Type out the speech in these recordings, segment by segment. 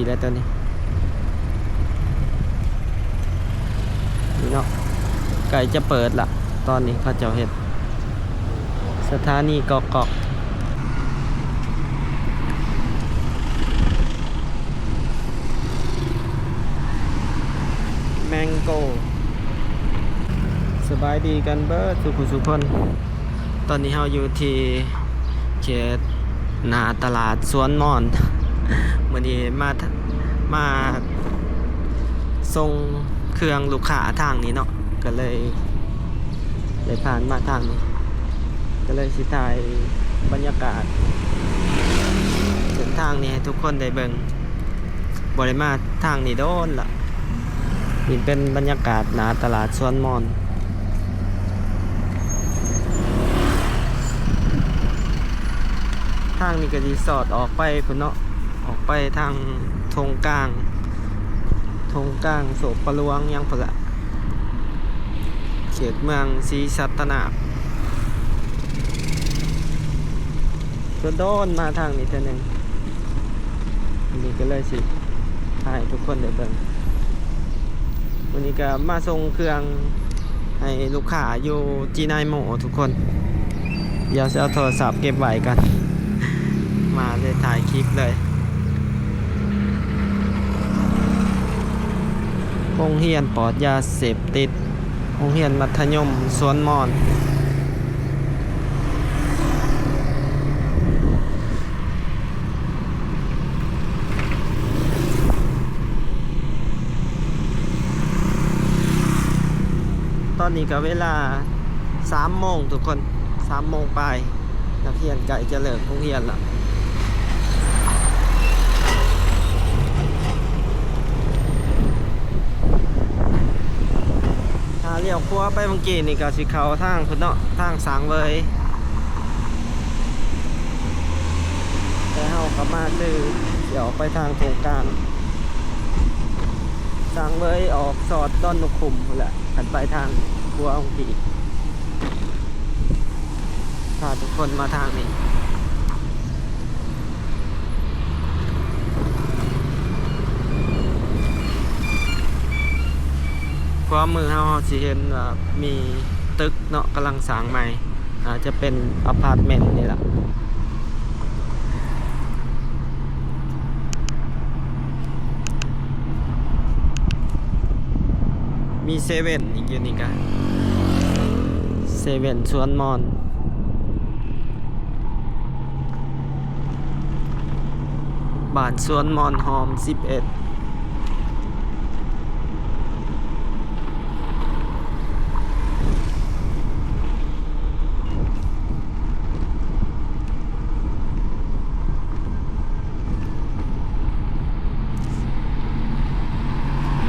ແລ້ວຕອນນີ້ ນີ້ເນາະ ໃກ້ຈະເປີດລະ. ຕອນນີ້ເຂົາເຈົ້າເຮັດສະຖານີກອກໆ ແມງໂກ. ສະບາຍດີກັນເບິດສູ່ຜູ້ສູ່ຄົນ. ຕອນນີ້ເຮົາຢູ່ທີ່ເຂດໜ້າຕະຫຼາດສວນມອນ. ມື້ນີ້ມາ ມາສົ່ງເຄື່ອງລູກຄ້າທາງນີ້ເນາະ ກໍເລີຍໄດ້ຜ່ານມາທາງນີ້ ກໍເລີຍຊິຖ່າຍບັນຍາກາດເສັ້ນທາງນີ້ໃຫ້ທຸກຄົນໄດ້ເບິ່ງ. ບໍ່ໄດ້ມາທາງນີ້ດົນລະ. ນີ້ເປັນບັນຍາກາດໜ້າຕະຫຼາດສວນມອນ. ທາງນີ້ກໍຊິສອດອອກໄປພຸ້ນເນາະ, ອອກໄປທາງທົ່ງກາງ, ທົ່ງກາງ ໂສບປະຫຼວງ ຫຍັງພຸ້ນລະ, ເຂດເມືອງສີສັດຕະນາກ. ດົນໆມາທາງນີ້ເທື່ອໜຶ່ງ, ມື້ນີ້ກໍເລີຍຊິພາໃຫ້ທຸກຄົນໄດ້ເບິ່ງ. ມື້ນີ້ກໍມາສົ່ງເຄື່ອງໃຫ້ລູກຄ້າຢູ່ຈີນາຍໂມທຸກຄົນ. ດຽວຊິເອົາໂທລະສັບເກັບໄວ້ກ່ອນ, ມາເລີຍຖ່າຍຄລິບເລີຍ. ໂຮງຮຽນປອດຢາເສບຕິດ. ໂຮງຮຽນມັດທະຍົມສວນມອນ. ຕອນນີ້ກໍເວລາສາມໂມງທຸກຄົນ, ສາມໂມງປາຍ. ນັກຮຽນໃກ້ຈະເລີກໂຮງຮຽນລະ. ຖ້າລ້ຽວຂວາໄປເມື່ອກີ້ນີ້ກໍຊິເຂົ້າທາງພຸ້ນເນາະ, ທາງສ້າງເຫວີຍ. ແຕ່ເຮົາກໍມາຊື່ ຊິອອກໄປທາງໂຄງການສ້າງເຫວີຍ, ອອກສອດດອນນົກຂຸມພຸ້ນແຫຼະ. ຄັນໄປທາງຂົວຂອງທີ່ ພາທຸກຄົນມາທາງນີ້. ຂວາມືເຮົາ ເຮົາຊິເຫັນວ່າມີຕຶກເນາະ ກຳລັງສ້າງໃໝ່, ອາດຈະເປັນອາພາດເມັນນີ້ລະ. ມີເຊເວັນອີກຢູ່ນີ້ກະ ເຊເວັນສວນມອນ, ບ້ານສວນມອນຫອມສິບເອັດ.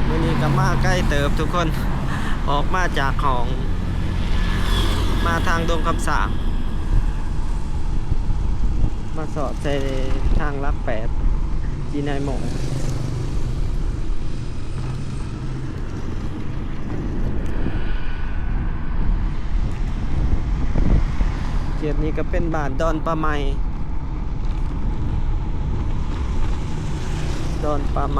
ມື້ນີ້ກໍມາໄກເຕີບທຸກຄົນ, ອອກມາຈາກຫ້ອງ ມາທາງດົງຄຳສ້າງ, ມາສອດໃສ່ທາງຫຼັກແປດ ຈີນາຍໂມ. ເຂດນີ້ກໍເປັນບ້ານດອນປາໄໝ, ດອນປາໄໝ.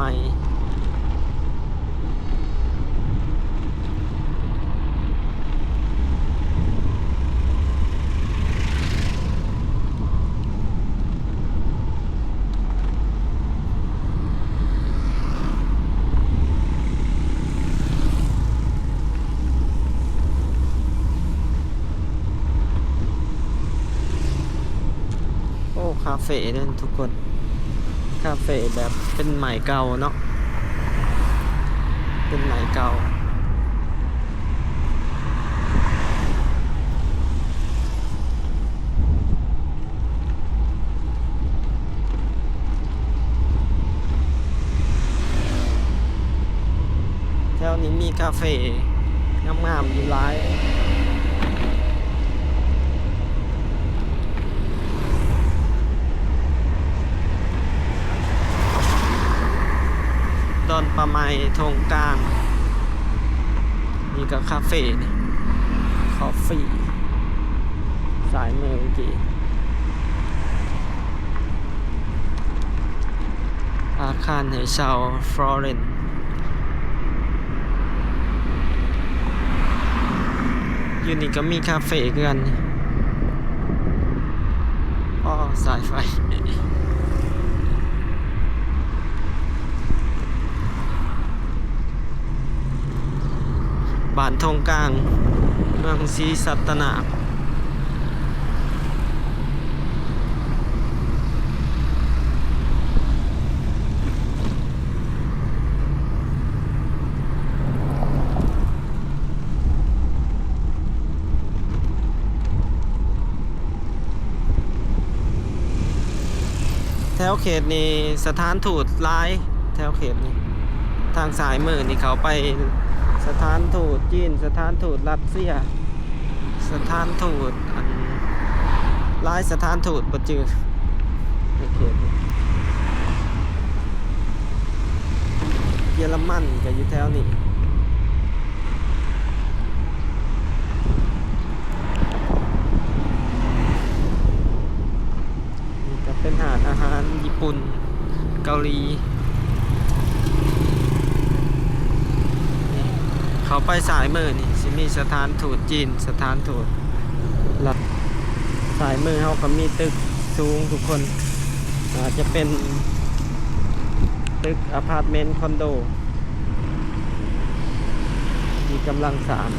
ໂອ້ ຄາເຟເດີທຸກຄົນ, ຄາເຟແບບເປັນໄມ້ເກົ່າເນາະ, ເປັນໄມ້ເກົ່າ. ແຖວນີ້ມີຄາເຟງາມໆຢູ່ຫຼາຍ. ດອນປາໄໝ ທົ່ງກາງ. ນີ້ກໍຄາເຟນີ້ ຄອບຟີ ຊ້າຍມືເມື່ອກີ້. ອາຄານໃຫ້ເຊົ່າ Florence ຢູ່ນີ້ກໍມີຄາເຟຄືກັນ. ອໍ ສາຍໄຟ. ບ້ານທົ່ງກາງ ເມືອງສີສັດຕະນາກ. ແຖວເຂດນີ້ສະຖານທູດຫຼາຍ ແຖວເຂດນີ້ ທາງຊ້າຍມືນີ້ເຂົ້າໄປສະຖານທູດຈີນ ສະຖານທູດຣັດເຊຍ ສະຖານທູດ ອັນ ຫຼາຍສະຖານທູດບໍ່ຈື່ໃນເຂດນີ້. ເຢຍລະມັນກໍຢູ່ແຖວນີ້. ນີ້ກໍເປັນຮ້ານອາຫານຍີ່ປຸ່ນ ເກົາຫຼີ. ນີ້ ເຂົ້າໄປຊ້າຍມືນີ້ ຊິມີສະຖານທູດຈີນ ສະຖານທູດ ແລະ ຊ້າຍມືເຮົາກໍມີຕຶກສູງທຸກຄົນ ອາດຈະເປັນຕຶກອາພາດເມັນຄອນໂດ ທີ່ກຳລັງສ້າງ.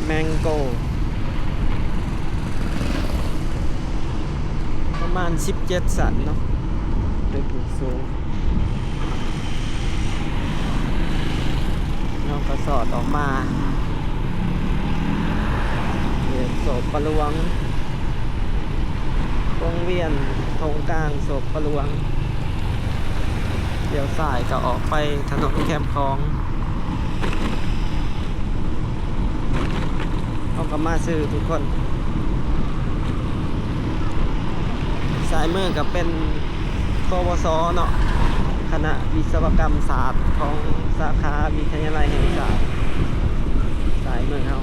ແມງໂກ ປະມານສິບເຈັດຊັ້ນເນາະ ຕຶກສູງ. ເຮົາກໍສອດອອກມາ ເຂດໂສປະຫຼວງ ວົງວຽນທົ່ງກາງໂສປະຫຼວງ, ລ້ຽວຊ້າຍກໍອອກໄປຖະໜົນແຄມຂອງ. ເຮົາກໍມາຊື່ທຸກຄົນ. ຊ້າຍມືກໍເປັນ ກວສ ເນາະ, ຄະນະວິສະວະກຳສາດຂອງສາຂາວິທະຍາໄລແຫ່ງຊາດ, ຊ້າຍມືເຮົາ.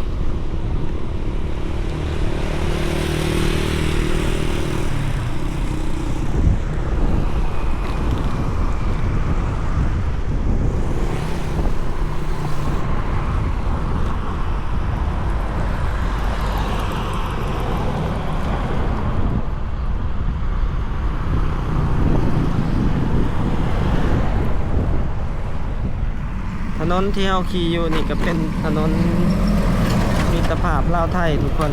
ຖະໜົນທີ່ເຮົາຂີ່ຢູ່ນີ້ກໍເປັນຖະໜົນມິດຕະພາບລາວໄທທຸກຄົນ.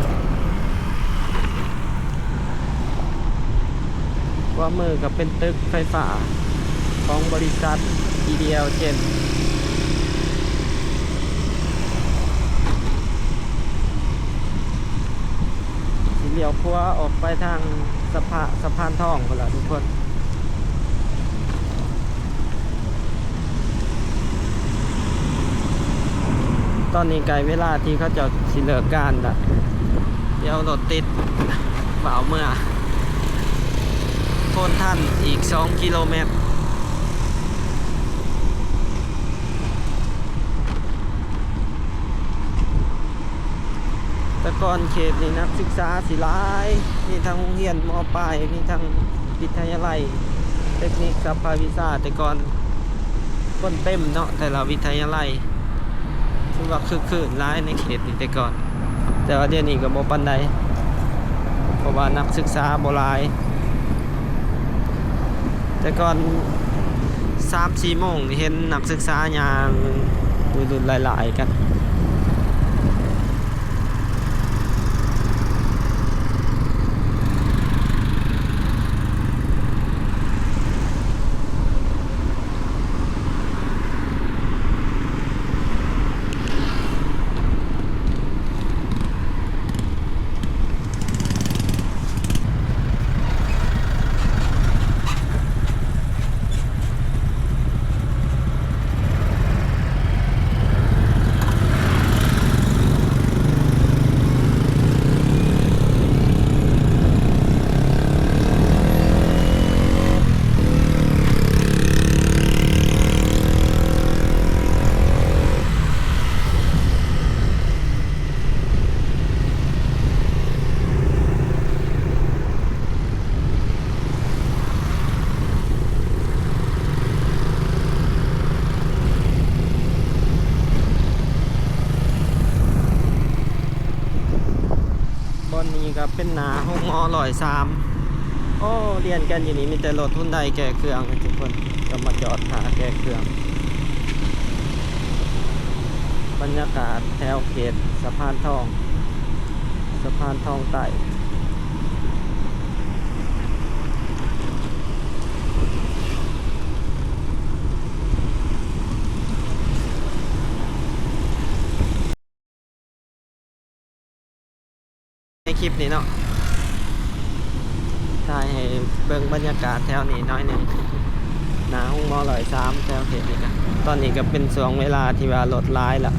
ຂວາມືກໍເປັນຕຶກໄຟຟ້າຂອງບໍລິສັດ ອີດີແອລ ເຈນ ຊິລ້ຽວຂວາອອກໄປທາງສະພາ ສະພານທອງພຸ້ນລະທຸກຄົນ. ຕອນນີ້ໃກ້ເວລາທີ່ເຂົາເຈົ້າຊິເລີກງານລະ, ດຽວລົດຕິດ ຟ້າວເມືອ. ໂພນທັນອີກສອງກິໂລແມັດ. ແຕ່ກ່ອນເຂດນີ້ນັກສຶກສາຊິຫຼາຍ, ມີທັງໂຮງຮຽນ ມ.ປາຍ, ມີທັງວິທະຍາໄລເຕັກນິກສັບພະວິຊາ. ແຕ່ກ່ອນຄົນເຕັມເນາະ, ແຕ່ລະວິທະຍາໄລຖືວ່າຄຶກຄື້ນຫຼາຍໃນເຂດນີ້ແຕ່ກ່ອນ, ແຕ່ວ່າດຽວນີ້ກໍບໍ່ປານໃດ ເພາະວ່ານັກສຶກສາບໍ່ຫຼາຍ. ແຕ່ກ່ອນສາມສີ່ໂມງນີ້ເຫັນນັກສຶກສາຍ່າງດຸ່ນໆຫຼາຍໆກັນ. ເ ກໍເປັນໜ້າໂຮງໝໍຮ້ອຍສາມ. ໂອ້ ລຽນກັນຢູ່ນີ້ມີແຕ່ລົດຮຸນໄດແກ້ເຄື່ອງທຸກຄົນ ກໍມາຈອດຖ້າແກ້ເຄື່ອງ. ບັນຍາກາດແຖວເຂດສະພານທອງ ສະພານທອງໃຕ້. ໃນຄລິບນີ້ເນາະ ຖ່າຍໃຫ້ເບິ່ງບັນຍາກາດແຖວນີ້ໜ້ອຍໜຶ່ງ ໜ້າໂຮງໝໍຮ້ອຍສາມ ແຖວເຂດນີ້ກະ ຕອນນີ້ກະເປັນຊ່ວງເວລາທີ່ວ່າລົດຫຼາຍລະ.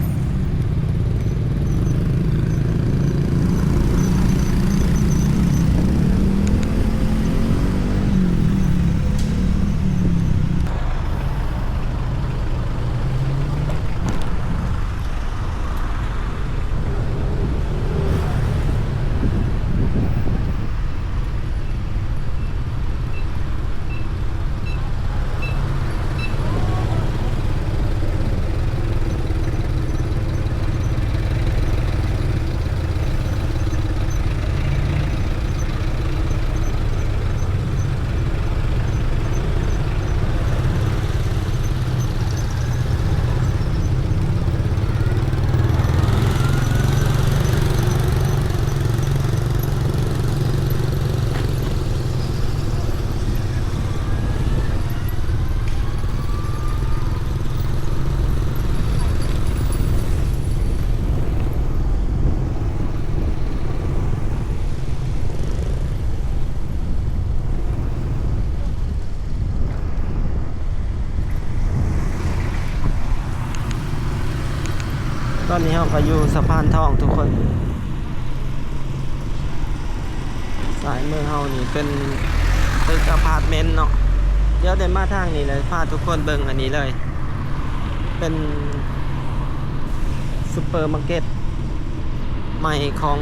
ຕອນນີ້ເຮົາກໍຢູ່ສະພານທອງທຸກຄົນ. ຊ້າຍມືເຮົານີ້ເປັນຕຶກອາພາດເມັນເນາະ. ດຽວໄດ້ມາທາງນີ້ແລ້ວ ພາທຸກຄົນເບິ່ງອັນນີ້ເລີຍ ເປັນຊຸບເປີມາເກັດໃໝ່ຂອງ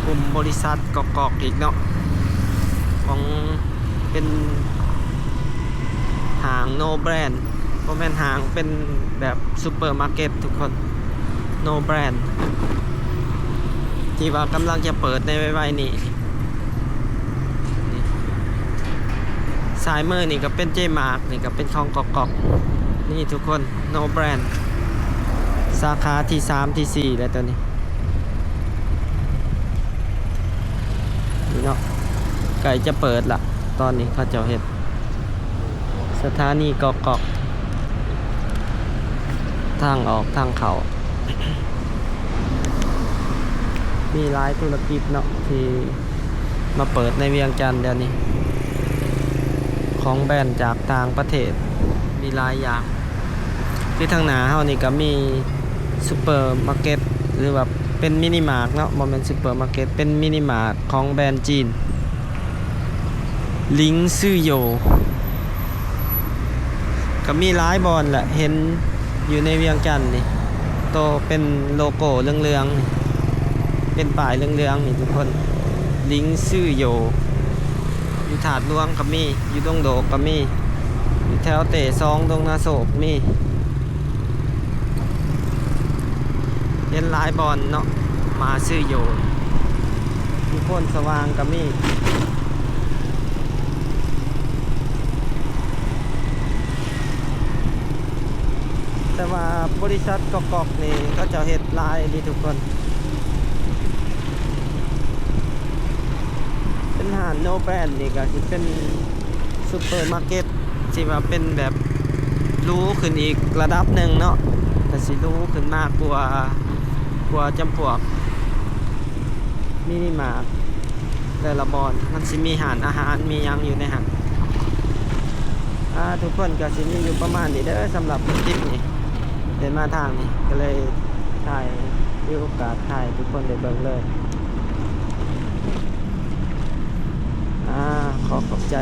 ກຸ່ມບໍລິສັດກອກໆອີກເນາະ ຂອງ ເປັນຫ້າງ No Brand ບໍ່ແມ່ນຫ້າງ ເປັນແບບຊຸບເປີມາເກັດທຸກຄົນ No Brand ທີ່ວ່າກຳລັງຈະເປີດໃນໄວໆນີ້. ນີ້ ຊ້າຍມືນີ້ກໍເປັນ J Mart ນີ້ກໍເປັນຂອງກອກໆ ນີ້ທຸກຄົນ No Brand ສາຂາທີສາມ ທີສີ່ແລ້ວໂຕນີ້. ນີ້ເນາະ ໃກ້ຈະເປີດລະ ຕອນນີ້ເຂົາເຈົ້າເຮັດສະຖານີກອກໆ ທາງອອກທາງເຂົ້າ. ມີຫຼາຍທຸລະກິດເນາະ ທີ່ມາເປີດໃນວຽງຈັນດຽວນີ້ ຂອງແບຣນຈາກຕ່າງປະເທດ ມີຫຼາຍຢ່າງ. ຄືທາງໜ້າເຮົານີ້ກໍມີຊຸບເປີມາເກັດ ຫຼືວ່າເປັນມິນິມາດເນາະ ບໍ່ແມ່ນຊຸບເປີມາເກັດ ເປັນມິນິມາດຂອງແບຣນຈີນ ລິງຊື່ໂຢ ກໍມີຫຼາຍບ່ອນແຫຼະ ເຫັນຢູ່ໃນວຽງຈັນນີ້ ໂຕເປັນໂລໂກ້ເຫຼືອງໆນີ້ ເປັນປ້າຍເຫຼືອງໆນີ້ທຸກຄົນ ລິງຊື່ໂຢ. ຢູ່ທາດຫຼວງກໍມີ ຢູ່ດົງໂດກກໍມີ ຢູ່ແຖວເຕສອງ ດົງນາໂຊກມີ ເຫັນຫຼາຍບ່ອນເນາະ ມາຊື່ໂຢ ຢູ່ໂພນສະຫວ່າງກໍມີ. ແຕ່ວ່າບໍລິສັດກອກໆນີ້ ເຂົາເຈົ້າເຮັດຫຼາຍອີ່ຫຼີທຸກຄົນ ເປັນຮ້ານ No Brand ນີ້ກໍຊິເປັນຊຸບເປີມາເກັດທີ່ວ່າເປັນແບບຫຼູຂຶ້ນອີກລະດັບໜຶ່ງເນາະ ກໍຊິຫຼູຂຶ້ນມາກວ່າ ກວ່າຈຳພວກມິນິມາດ ແຕ່ລະບ່ອນມັນຊິມີຮ້ານອາຫານ ມີຫຍັງຢູ່ໃນຫັ້ນ. ອ່າ ທຸກຄົນກໍຊິມີຢູ່ປະມານນີ້ເດີ ສຳລັບຄລິບນີ້ ໄດ້ມາທາງນີ້ກໍເລີຍຖ່າຍ ມີໂອກາດຖ່າຍໃຫ້ທຸກຄົນໄດ້ເບິ່ງເລີຍ. ອ່າ ຂໍຂອບໃຈ